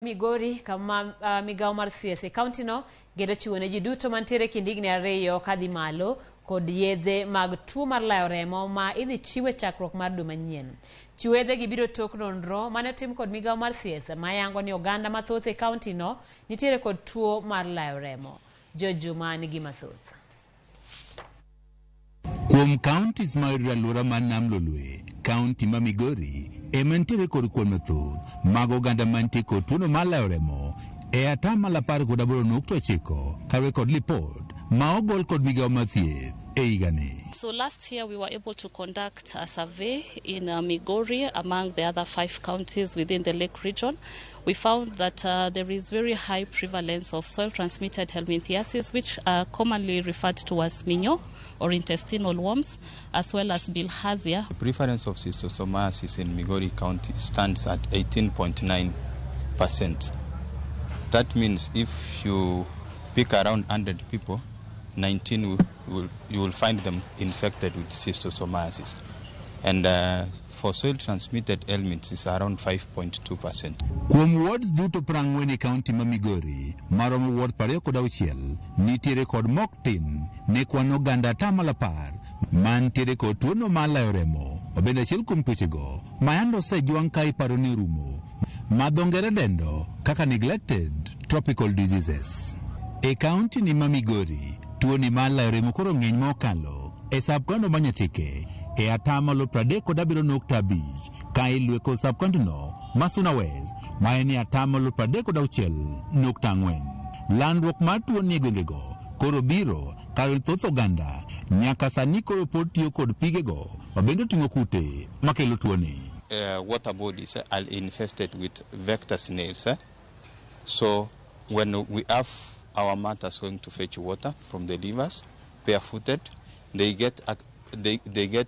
Migori kama migawo mar thieth e kauntino gedo chiwo ne ji duto mantiere kind higni 2 kadhi malo kod yedhe mag tuo mar layo remo ma idhi chiw e chakruok mar dwe manyien. Chiwo yedhegi biro tok nonro mane otim kod migawo mar thieth mayango ni oganda mathoth e kauntino nitiere kod tuo mar layo remo. George Juma nigi mathoth. Kuom counties ma yudore alwora mar Nam Lolwe, kaunti ma Migori ema nitiere kod kwan mathoth mag oganda mantie kod tuono mar layo remo e 18.9% kaluwore kod lipot ma ogol kod migawo mar thieth e higani. So last year we were able to conduct a survey in Migori among the other 5 counties within the Lake region. We found that there is very high prevalence of soil-transmitted helminthiasis, which are commonly referred to as minyo or intestinal worms, as well as bilharzia. The prevalence of schistosomiasis in Migori County stands at 18.9%. That means if you pick around 100 people, 19 you will find them infected with schistosomiasis. And for soil-transmitted ailments, it's around 5.2%. Kuom wards duto 40 e kaunti ma Migori, maromo ward 26 nitiere kod mok tin ne kwan oganda 10% mantiere kod tuono mar layo remo, mabende achiel kuom tuochego ma yande osejwang' ka iparo ni orumo, ma dho ngere dendo kaka neglected tropical diseases. E kaunti ni ma Migori, tuoni mar layo remo koro ng'eny ma okalo e sub-county ma Nyatike e 37.5% ka ilwe kod sub-county no ma Suna West ma en e 36.4%. Landruok mar tuoni e gwengego koro biro kar thoth oganda nyaka sani koro pod tiyo kod pigego mabende oting'o kute makelo tuoni. Water bodies are infested with vector snails. So when we have our mothers going to fetch water from the rivers, barefooted, they get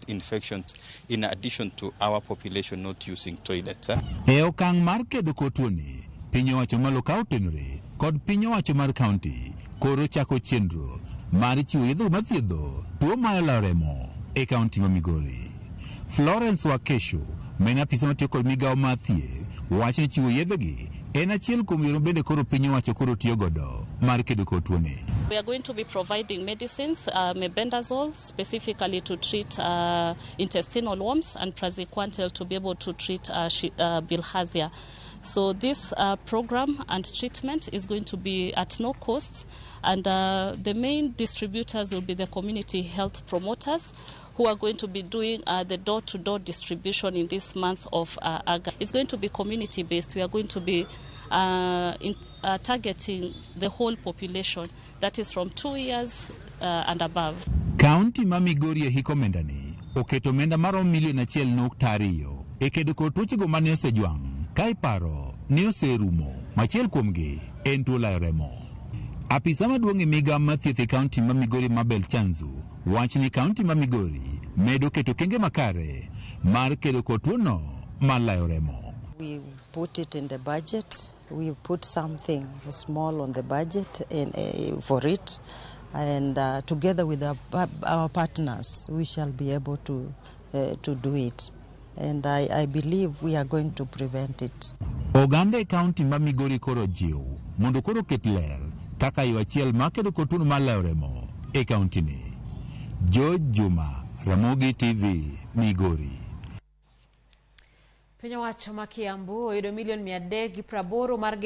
infections in addition to our population not using toilets. E okang' mar kedo kod tuoni, piny owacho malo ka otenore kod piny owacho mar kaunti koro chako chenro mar chiwo yedhe mathiedho tuo mar layo remo e kaunti ma Migori. Florence Wakesho, ma en apisa matiyo kod migawo mar thieth, wacho ni chiwo yedhegi en achiel kuom yore bende koro piny owacho koro tiyo godo mar kedo kod tuoni. We are going to be providing medicines, mebendazole specifically to treat intestinal worms, and praziquantel to be able to treat bilharzia. So this program and treatment is going to be at no cost, and the main distributors will be the community health promoters, who are going to be doing the door-to-door distribution in this month of August. It's going to be community-based. We are going to be targeting the whole population, that is from 2 years and above. Kaunti ma Migori e hik omendani oketo omenda maromo milion 1.2 e kedo kod tuochego mane osejwang' ka iparo ni oserumo, machiel kuomgi en tuo layo remo. Apisa maduong' e migawo mar thieth e kaunti ma Migori Mabel Chanzu wacho ni kaunti ma Migori medo keto kenge makare mar kedo kod tuono mar layo remo. We put it in the budget. We put something small on the budget for it, and together with our partners, we shall be able to do it. And I believe we are going to prevent it. Oganda e kaunti ma Migori koro jiw mondo koro ket ler kaka yo achiel mar kedo kod tuono mar layo remo e kaunti ni. George Juma, Ramogi TV, Migori. Piny owacho ma Kiambu oyudo milion 380 mar